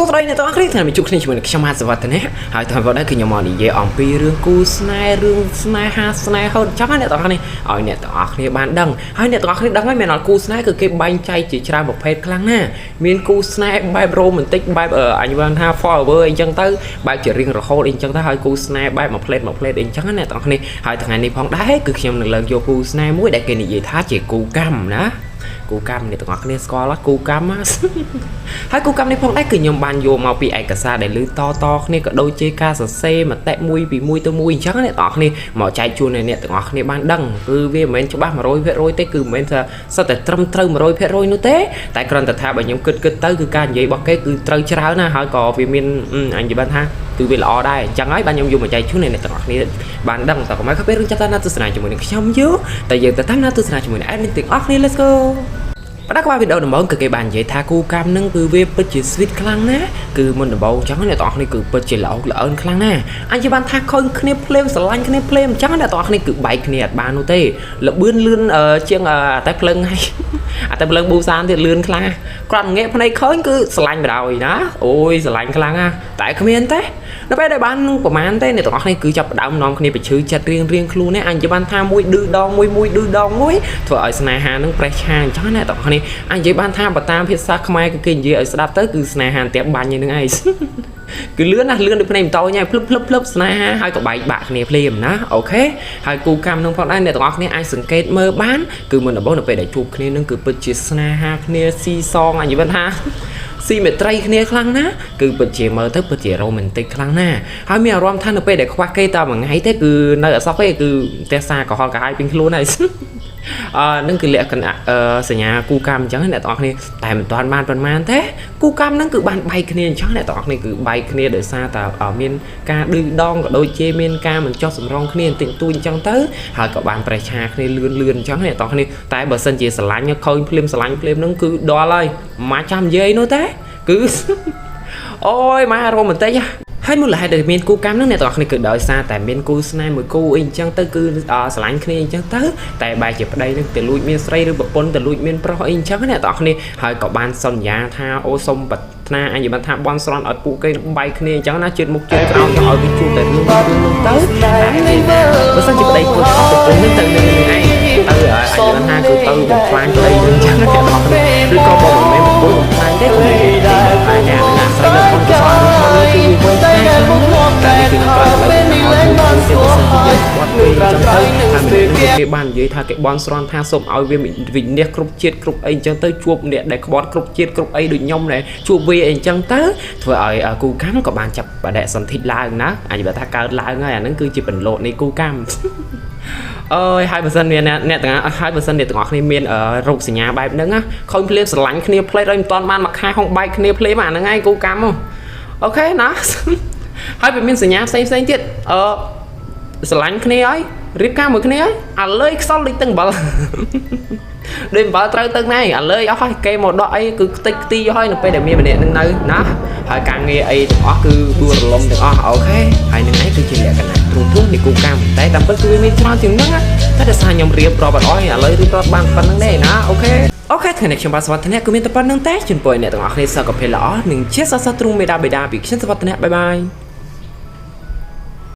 សួស្តីអ្នកទាំងអស់គ្នាថ្ងៃនេះជួបគ្នាជាមួយនឹងខ្ញុំហាត់សវត្ថនៈហើយថ្ងៃនេះគឺខ្ញុំមកនិយាយអំពីរឿងគូស្នេហ៍រឿងស្នេហាស្នេហ៍ហូតចង់អ្នកទាំងអស់គ្នាឲ្យអ្នកទាំងអស់គ្នាបានដឹងហើយអ្នកទាំងអស់គ្នាដឹងហើយមែនអត់គូស្នេហ៍គឺគេបែងចែកជាច្រើនប្រភេទខ្លាំងណាស់មានគូស្នេហ៍បែប romantic បែបអញបានថា forever អីចឹងទៅបែបជារៀងរហូតអីចឹងទៅហើយគូស្នេហ៍បែបមួយផ្លេតមួយផ្លេតអីចឹងណាអ្នកទាំងអស់គ្នាហើយថ្ងៃនេះផងដែរគឺខ្ញុំនឹងលើកយកគូស្នេហ៍មួយដែលគេនិយាយថាជាគូកម្មណាគូកម្មអ្នកទាំងអស់គ្នាស្គាល់ហ៎គូកម្មណា ហើយគូកម្មនេះផងដែរគឺខ្ញុំបានយកមកពីឯកសារដែលឮតតគ្នាក៏ដូចជាការសរសេរមតិមួយពីមួយទៅមួយអញ្ចឹងអ្នកទាំងអស់គ្នាមកចែកជូនឲ្យអ្នកទាំងអស់គ្នាបានដឹងគឺវាមិនមែនច្បាស់100%ទេគឺមិនមែនថាសុទ្ធតែត្រឹមត្រូវ100%នោះទេតែគ្រាន់តែថាបើខ្ញុំគិតគិតទៅគឺការនិយាយរបស់គេគឺត្រូវច្រើនណាស់ហើយក៏វាមានអញនិយាយបានថាគឺវាល្អដែរអញ្ចឹងហើយបានខ្ញុំយកមកចែកជូនឲ្យអ្នកទាំងអស់គ្នាបានដឹងតើកុំឲ្យខកពេលរឿងចាប់តាមណាទស្សនាជាមួយនឹងខ្ញុំយូរតែយើងទៅតាមណាទស្សនាជាមួយនឹង admin ទាំងអស់គ្នា Let's go. បដក្បាលវីដេអូដំបូងគឺគេបាននិយាយថាគូកម្មនឹងគឺវាពិតជា sweet ខ្លាំងណាស់គឺមុនដំបូងអញ្ចឹងអ្នកទាំងអស់គ្នាគឺពិតជាល្អល្អឿនខ្លាំងណាស់អញជាបានថាខូចគ្នាភ្លេមស្រឡាញ់គ្នាភ្លេមអញ្ចឹងអ្នកទាំងអស់គ្នាគឺបែកគ្នាអត់បាននោះទេលបឿនលឿនជាងអាតែភ្លើងហើយអាតែភ្លើងប៊ូសានទៀតលឿនខ្លាំងណាស់គ្រាន់ងាកភ្នែកឃើញគឺស្រឡាញ់បណ្ដោយណាអូយស្រឡាញ់ខ្លាំងណាស់តែគ្មានទេនៅពេលដែលបានប្រហែលទេអ្នកទាំងអស់គ្នាគឺចាប់ផ្ដើមនាំគ្នាប្រឈឺចិត្តរៀងរៀងខ្លួននេះអញជាបានថាមួយឌឺដងមួយមួយឌឺដងមួយធ្វើឲ្យស្នេហានឹងប្រេះឆាអញ្ចឹងអ្នកទាំងអស់គ្នាអញនិយាយបានថាបើតាមភាសាខ្មែរគឺគេនិយាយឲ្យស្ដាប់ទៅគឺស្នេហាផ្ទះបាញ់ហ្នឹងឯង គឺលឿនណាស់លឿនដូចភ្នែកម៉ូតូញ៉ៃភ្លឹបភ្លឹបភ្លឹបស្នេហាហើយក៏បែកបាក់គ្នាភ្លាមណាOK ហើយគូកម្មនឹងផងដែរអ្នកទាំងអស់គ្នាអាចសង្កេតមើលបានគឺមុនដំបូងនៅពេលដែលជួបគ្នានឹងគឺពិតជាស្នេហាគ្នាស៊ីសងអញនិយាយបានថាស៊ីមេត្រីគ្នាខ្លាំងណាស់គឺពិតជាមើលទៅពិតជា romantic ខ្លាំងណាស់ហើយមានអារម្មណ៍ថានៅពេលដែលខ្វះគេតែមួយថ្ងៃទេគឺនៅអសោះទេគឺផ្ទះសាកុហកកាហាយពេញខ្លួនហើយ អឺនឹងគឺលក្ខណៈអឺសញ្ញាគូកម្មអញ្ចឹងអ្នកទាំងអស់គ្នាតែមិនទាន់បានប៉ុន្មានទេគូកម្មហ្នឹងគឺបានបែកគ្នាអញ្ចឹងអ្នកទាំងអស់គ្នាគឺបែកគ្នាដោយសារតែមានការឌឺដងក៏ដូចជាមានការមិនចុះសម្រងគ្នាបន្តិចបន្តួចអញ្ចឹងទៅហើយក៏បានប្រេះឆាគ្នាលឿនលឿនអញ្ចឹងអ្នកទាំងអស់គ្នាតែបើសិនជាស្រឡាញ់ខូចភ្លាមស្រឡាញ់ភ្លាមហ្នឹងគឺដល់ហើយមិនចាំនិយាយនោះទេគឺ អូយម៉ែរ៉ូមែនតិចហើយមូលហេតុដែលមានគូកម្មហ្នឹងអ្នកទាំងអស់គ្នាគឺដោយសារតែមានគូស្នេហ៍មួយគូអីអញ្ចឹងទៅគឺស្រឡាញ់គ្នាអញ្ចឹងទៅតែបែរជាប្តីហ្នឹងទៅលួចមានស្រីឬប្រពន្ធទៅលួចមានប្រុសអីអញ្ចឹងអ្នកទាំងអស់គ្នាហើយក៏បានសន្យាថាអូសុំប្រាថ្នាអញបានថាបន់ស្រន់ឲ្យពួកគេបែកគ្នាអញ្ចឹងណាជាតិមុខជាតិក្រោយចង់ឲ្យវាជួបតែរឿងរឿងនោះទៅតែបើសិនជាប្តីធ្វើខុសប្រពន្ធហ្នឹងទៅនឹងនឹងឯងទៅអញបានថាគឺទៅបំផ្លាញប្តីនឹងអញ្ចឹងណាអ្នកទាំងអស់គ្នាឬក៏បើមិនមែនប្រពន្ធបំផ្លាញទេក៏មានគេបំផ្លាញដែរអាស្រីនៅក្នុងកសលនោះគឺវាវិញតែនេះគឺនឹងត្រូវតែឲ្យគូគេបើសិនជាយើងគាត់ពេកអញ្ចឹងទៅថាមានគេបាននិយាយថាគេបន់ស្រន់ថាសូមឲ្យវាវិនិច្ឆ័យគ្រប់ជាតិគ្រប់អីអញ្ចឹងទៅជួបអ្នកដែលក្បត់គ្រប់ជាតិគ្រប់អីដូចខ្ញុំដែរជួបវាអីអញ្ចឹងទៅធ្វើឲ្យគូកម្មក៏បានចាប់បដិសន្ធិឡើងណាអាចថាកើតឡើងហើយអាហ្នឹងគឺជាបន្លកនៃគូកម្ម អើយហើយបើសិនមានអ្នកទាំងហើយបើសិនអ្នកទាំងអស់គ្នាមានរោគសញ្ញាបែបហ្នឹងណាខូចភ្លាមស្រឡាញ់គ្នាផ្លេតឲ្យមិនតាន់បានមួយខែហងបែកគ្នាភ្លាមអាហ្នឹងឯងគូកម្ម OK ណាហើយវាមានសញ្ញាផ្សេងផ្សេងទៀតអឺស្រឡាញ់គ្នាហើយរៀបការមួយគ្នាហើយអាលើយខ្សលដូចទឹកអំបិលដូចអំបិលត្រូវទឹកណែអាលើយអស់ហើយគេមកដកអីគឺខ្ទេចខ្ទីហើយនៅពេលដែលមានម្នាក់នឹងនៅណាហើយការងារអីទាំងអស់គឺដួលរលំទាំងអស់OK ហើយនឹងឯងគឺជាលក្ខណៈទ្រុងទ្រុងនៃគូកម្មតែតាមពិតគឺវាមានច្រើនជាងហ្នឹងតែដោយសារខ្ញុំរៀបរាប់អត់អស់ឥឡូវរៀបរាប់បានប៉ុណ្្នឹងទេណាOK OK ថ្ងៃនេះខ្ញុំបាទសវត្ថនៈគឺមានតែប៉ុណ្្នឹងទេជូនពរអ្នកទាំងអស់គ្នាសុខភាពល្អនិងជាសរសើរទ្រុងមេដាបេដាពីខ្ញុំសវត្ថនៈbye bye.